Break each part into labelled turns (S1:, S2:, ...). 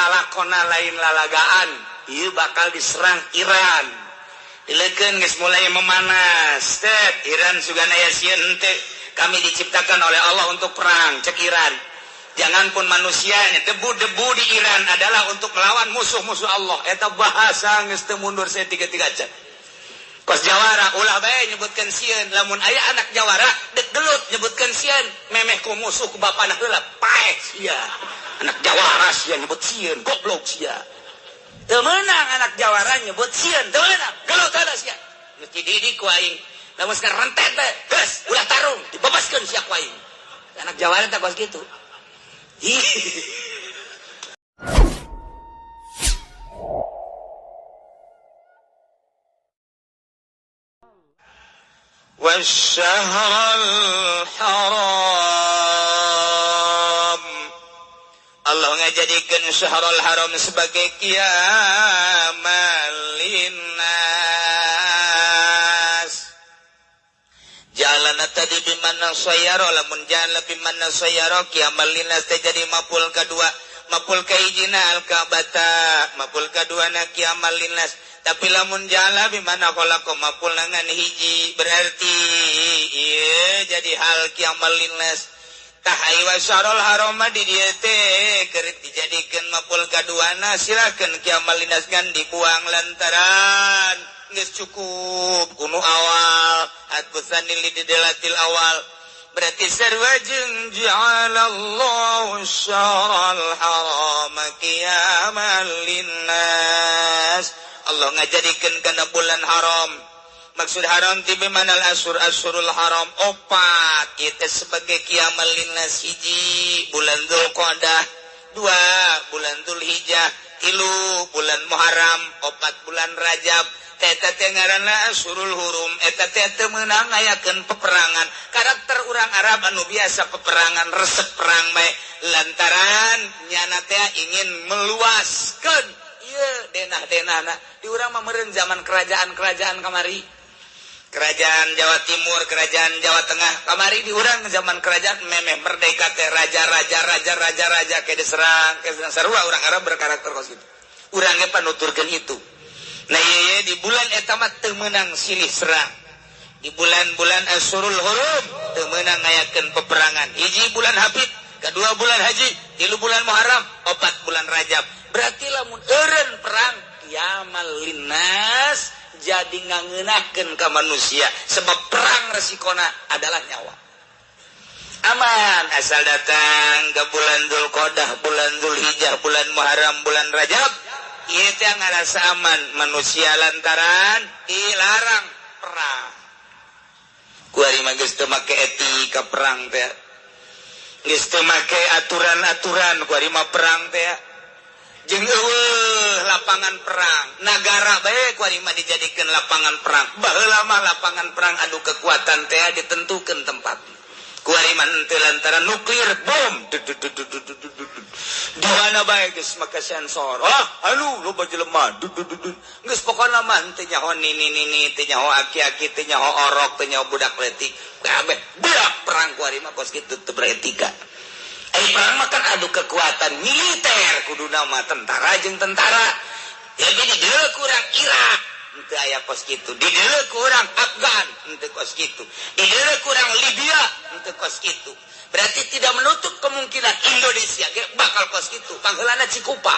S1: lalakona lain lalagaan, ieu bakal diserang Iran. Dilekeun geus mulai memanas. Tet Iran sugan aya sieun henteu. Kami diciptakan oleh Allah untuk perang, cek Iran. Jangan pun manusianya, debu-debu di Iran adalah untuk melawan musuh-musuh Allah. Eta bahasa geus teu mundur saya tiga-tiga aja. Kos jawara ulah bae nyebutkeun sieun, lamun aya anak jawara dek gelut nyebutkeun sieun, memeh ku musuh ku bapana heula paeh sia. Anak jawara sia nyebut sieun, goblok sia. Teu meunang anak jawara nyebut sieun, teu meunang, gelut heula sia. Geus dididik ku aing. Lamun sekarang rentet bae, geus ulah tarung, dibebaskeun sia ku aing. Anak jawara teh kos kitu. والشهر الحرام Allah ngajadikeun syahrul haram sebagai qiyamal linnas. Jalan tadi bimana sayaro, lamun jalan bimana sayaro qiyamal linnas teh jadi mapul kadua, mapul kahijina al-Ka'bata, mapul kaduana qiyamal linnas. Tapi lamun jala bimana khalaqa mapul ngan hiji, berarti ieu jadi hal qiyamal linnas. Tah wa syarul haram di dieu teh keur dijadikeun mapul kaduana, silakeun qiyamal linnas ngan dibuang lantaran geus cukup kuno awal hadbusanil lidelatil awal. Berarti sarua jeung ja'alallahu syarul haram qiyamal linnas. Allah ngajadikeun kana bulan haram. Maksud haram ti bimanal asur asurul haram opat itu sebagai qiyamal linnas. Hiji bulan Dzulqa'dah, dua bulan Dzulhijjah, tilu bulan Muharram, opat bulan Rajab. Eta teh ngaranna asurul hurum. Eta teh teu meunang ngayakeun peperangan. Karakter urang Arab anu biasa peperangan, resep perang bae, lantaran nyana teh ingin meluaskeun ieu denah-denahna. Di urang mah meureun zaman kerajaan-kerajaan kamari, kerajaan Jawa Timur, kerajaan Jawa Tengah kamari, di urang zaman kerajaan memeh merdeka teh raja-raja raja-raja raja ke diserang, ke diserang. Sarua urang Arab berkarakter kos kitu. Urang ge panuturkeun itu. Nah ieu di bulan eta mah teu meunang silih serang. Di bulan-bulan Asyurul Hurum teu meunang ngayakeun peperangan. Hiji bulan Hafid, kedua bulan Haji, tilu bulan Muharram, opat bulan Rajab. Berarti lamun eureun perang qiyamal linnas jadi ngangeunahkeun ka manusia, sebab perang resikona adalah nyawa. Aman asal datang ke bulan Dzulqa'dah, bulan Dzulhijjah, bulan Muharram, bulan Rajab, ieu teh ngarasa aman manusia lantaran dilarang perang. Kuari mah geus teu make etika perang teh, geus teu make aturan-aturan kuari mah perang teh. Jeung eueuh lapangan perang, nagara bae kuari mah dijadikeun lapangan perang. Baheula mah lapangan perang adu kekuatan teh ditentukeun tempat. Kuari mah henteu lantaran nuklir bom di mana bae geus make sensor. Ah, anu loba jelema. Geus pokona mah henteu nyaho nini-nini, teu nyaho aki-aki, teu nyaho orok, teu nyaho budak leutik. Kabeh budak perang kuari mah kos kitu teu beretika. Perang mah kan adu kekuatan militer, kuduna mah tentara jeung tentara. Jadi di dieu kurang Irak henteu aya kos kitu, di dieu kurang Afgan henteu kos kitu, di dieu kurang Libya henteu kos kitu. Berarti tidak menutup kemungkinan Indonesia ge bakal kos kitu. Pangheulana Cikupa.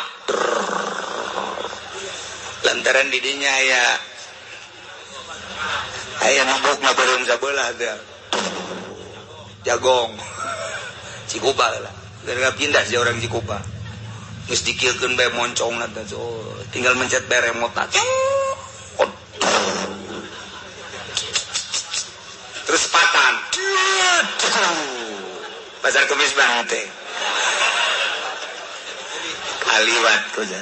S1: Lantaran di dinya aya aya mabok mah beureum sabelah teh. Jagong. Cikupa lah. Gara-gara pindah sih orang Cikupa. Geus dikiekeun bae moncongna teh. Oh, tinggal mencet bae remote. Terus patan. Pasar Kemis banget teh. Kaliwat ku jan.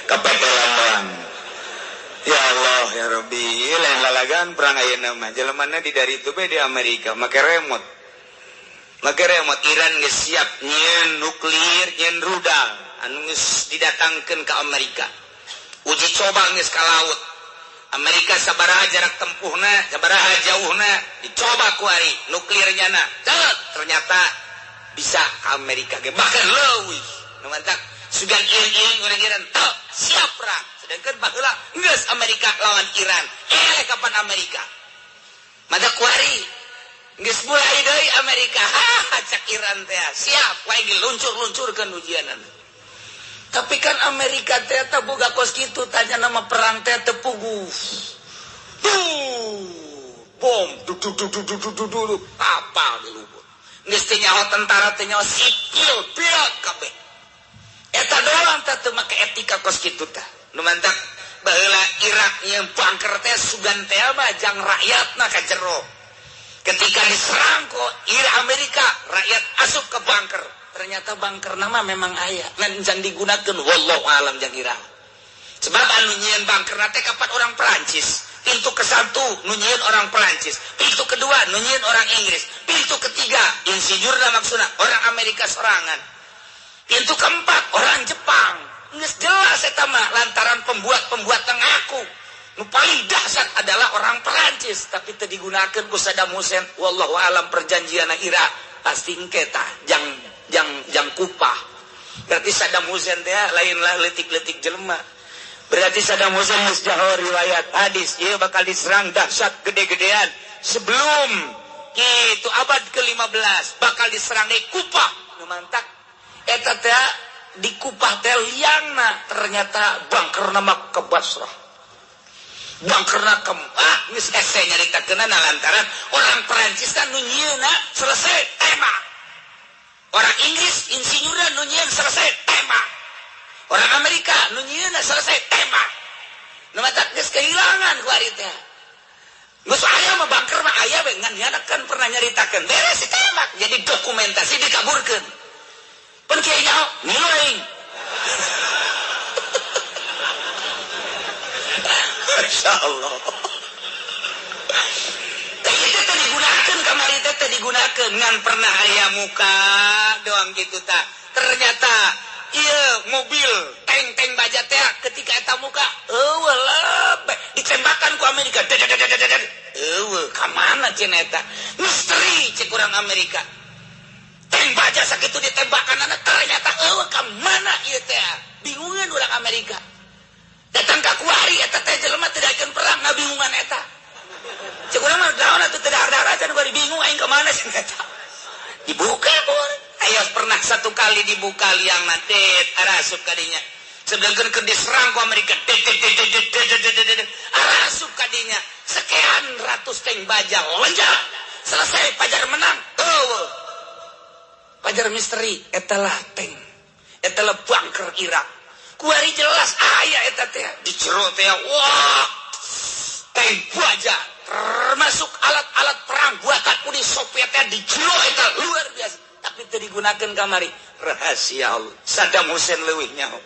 S1: Kepepelan doang. Ya Allah ya Rabbi, lain lalagan perang ayeuna mah. Jelemana di dari itu bae di Amerika make remote. Make remote Iran geus siap nyieun nuklir, nyieun rudal anu geus didatangkeun ka Amerika. Uji coba geus ka laut. Amerika sabaraha jarak tempuhna, sabaraha jauhna, dicoba ku ari nuklirnya na. Ternyata bisa ke Amerika ge bahkan leuwih. Nu mantak Sugan ieu urang Iran teu siap perang. Sedangkan baheula geus Amerika lawan Iran. Kapan Amerika? Mada kuari geus mulai deui Amerika. Ha cak Iran teh siap wae diluncur-luncurkeun ujianana. Tapi kan Amerika teh teu boga kos kitu, tanya nama perang teh teu puguh. Bom duk duk duk duk duk duk duk kapal di luhur. Geus teu nyaho tentara teu nyaho sipil pilot kabeh. Eta doang teh teu make etika kos kitu tah. Nu mantak baheula Irak nyeun bunker teh sugan teh mah jang rakyatna ka jero. Ketika diserang ku Irak Amerika, rakyat asup ke bunker. Ternyata bunker nama memang aya ngan can digunakeun, wallahu alam jang Irak. Sebab anu nyieun bunker teh kapan orang Perancis. Pintu ke satu nu nyieun orang Perancis, pintu kedua nu nyieun orang Inggris, pintu ketiga insinyurna maksudna orang Amerika sorangan, pintu keempat orang Jepang. Geus jelas eta mah lantaran pembuat-pembuat ngaku nu paling dahsyat adalah orang Perancis, tapi teu digunakeun ku Saddam Hussein. Wallahu alam perjanjian Irak pasti engke tah jang jang jang Kupah. Berarti Saddam Hussein teh lainlah leutik-leutik jelema. Berarti Saddam Hussein geus jaho riwayat hadis ieu bakal diserang dahsyat gede-gedean sebelum itu abad ke-15 bakal diserang di Kupah. Nu mantak eta teh di Kupah teh liangna ternyata bunkerna mah ke Basrah. Bunkerna ke geus hese nyaritakeunana lantaran orang Perancis kan nu nyieunna selesai tembak. Orang Inggris insinyurna nu nyieun selesai tembak. Orang Amerika nu nyieunna selesai tembak. Nu matak geus kehilangan kuari teh. Geus aya mah bunker mah aya we ngan nyana kan pernah nyaritakeun beres ditembak jadi dokumentasi dikaburkeun. Pan kiai nyaho ngilu aing. Masya Allah. Teh itu teh digunakeun kamari teh teh digunakeun ngan pernah aya muka doang gitu tah. Ternyata iya mobil tank-tank baja teh ketika eta muka eueuh lebeh ditembakan ku Amerika. Eueuh ka mana cenah eta? Misteri cek urang Amerika. Tank baja sakitu ditembakan anak ternyata eueuh ka mana ieu teh? Bingungan urang Amerika. Datang ka kuari eta teh jelema teu daekeun perang ngabingungan eta. Cek urang mah naon atuh teu dahar-dahar acan kuari bingung aing ka mana cenah eta. Dibuka ku ayo pernah satu kali dibuka liang nanti arasup kadinya. Sedangkan keur diserang ku Amerika arasup kadinya sekian ratus tank baja lonjak selesai Pajar menang. Oh, Pajar misteri etalah tank etalah bunker Irak. Kuari jelas aya eta teh di jero teh wah tank baja termasuk alat-alat perang buatan Uni Soviet teh di jero eta luar biasa. Tapi teu digunakeun kamari rahasia Allah. Saddam Hussein leuwih nyaho.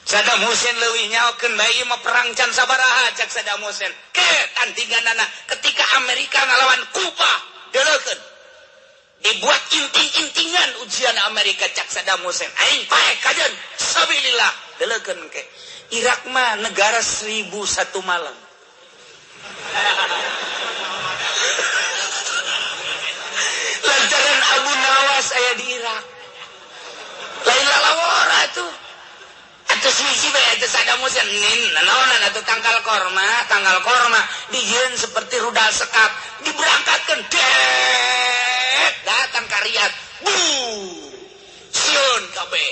S1: Saddam Hussein leuwih nyahokeun bae ieu mah perang can sabaraha cak Saddam Hussein. Ke tandinganana ketika Amerika ngalawan Kuba deuleukeun. Dibuat inting-intingan ujian Amerika cak Saddam Hussein. Aing pae kajeun sabilillah deuleukeun ke. Irak mah negara 1001 malam. Lantaran Abu Nawas aya di Irak. Lain lalawara tuh. Atuh suci bae atuh Saddam Hussein nin nanaonan atuh tangkal korma dijieun seperti rudal sekat diberangkatkeun det datang ka Riyadh. Bu. Sieun kabeh.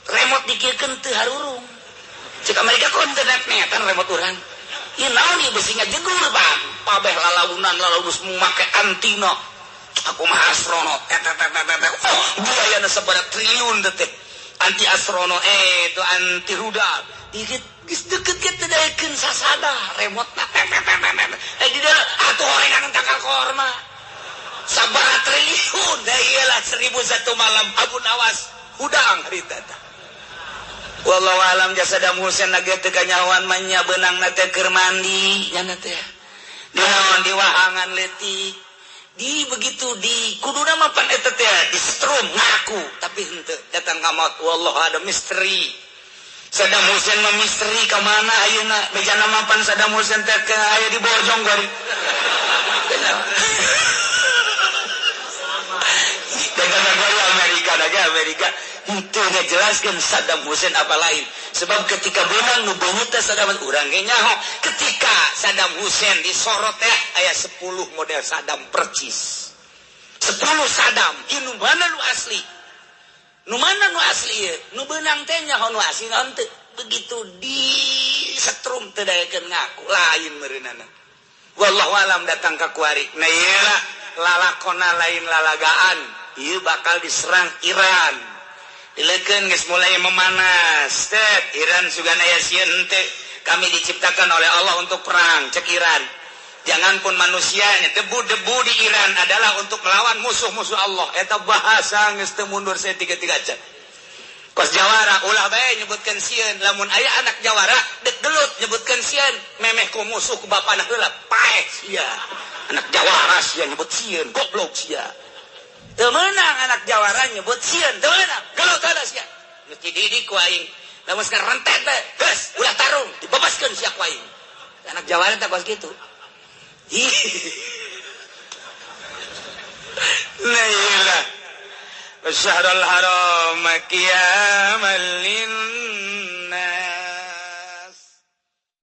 S1: Remote dikirkeun teu harurung. Cek Amerika kon teu netan remote urang. Ieu naon ieu besi ngajegur bang. Pabeh lalaunan lalaus make antina. Aku mah astronot. Oh, biayana sabaraha triliun teh. Anti astronot itu anti rudal. Dikit geus deukeut ge teu daekeun sasada remote na. Di dieu atuh horengan tangkal korma. Sabaraha triliun da ieu lah 1001 malam Abu Nawas hudang harita teh. Wallahu alam Saddam Hussein lagi teu kanyahoan mah nya beunangna teh keur mandi nya teh. Dinaon di wahangan leutik. Di begitu di kuduna mah pan eta teh distrum ngaku tapi henteu datang ka maut. Wallahu ada misteri. Saddam Hussein mah misteri ka mana ayeuna bejana mah pan Saddam Hussein teh aya di Bojong gari. Datang ka Amerika lagi Amerika. Henteu ngajelaskeun Saddam Hussein apa lain. Sebab ketika beunang nu beungeut teh Saddam urang ge nyaho. Ketika Saddam Hussein disorot teh aya 10 model Saddam percis. 10 Saddam, ieu nu mana nu asli? Nu mana nu asli ieu? Nu beunang teh nyaho nu asli naon teu? Begitu disetrum teu daekeun ngaku lain meureunana. Wallahu alam datang ka kuari. Nah ieu lah lalakona lain lalagaan. Ieu bakal diserang Iran. Dileukeun geus mulai memanas. Tet Iran sugan aya sieun henteu. Kami diciptakan oleh Allah untuk perang, cek Iran. Jangan pun manusianya, debu-debu di Iran adalah untuk melawan musuh-musuh Allah. Eta bahasa geus teu mundur saya tiga-tiga aja. Kos jawara ulah bae nyebutkeun sieun, lamun aya anak jawara dek gelut nyebutkeun sieun, memeh ku musuh ku bapana heula paeh sia. Anak jawara sia nyebut sieun, goblok sia. Teu meunang anak jawara nyebut sieun, teu meunang, gelut heula sia. Geus dididik ku aing. Lamun sekarang rentet bae, geus ulah tarung, dibebaskeun sia ku aing. Anak jawara teh kos kitu. Nah, syahrul haram qiyamal linnas.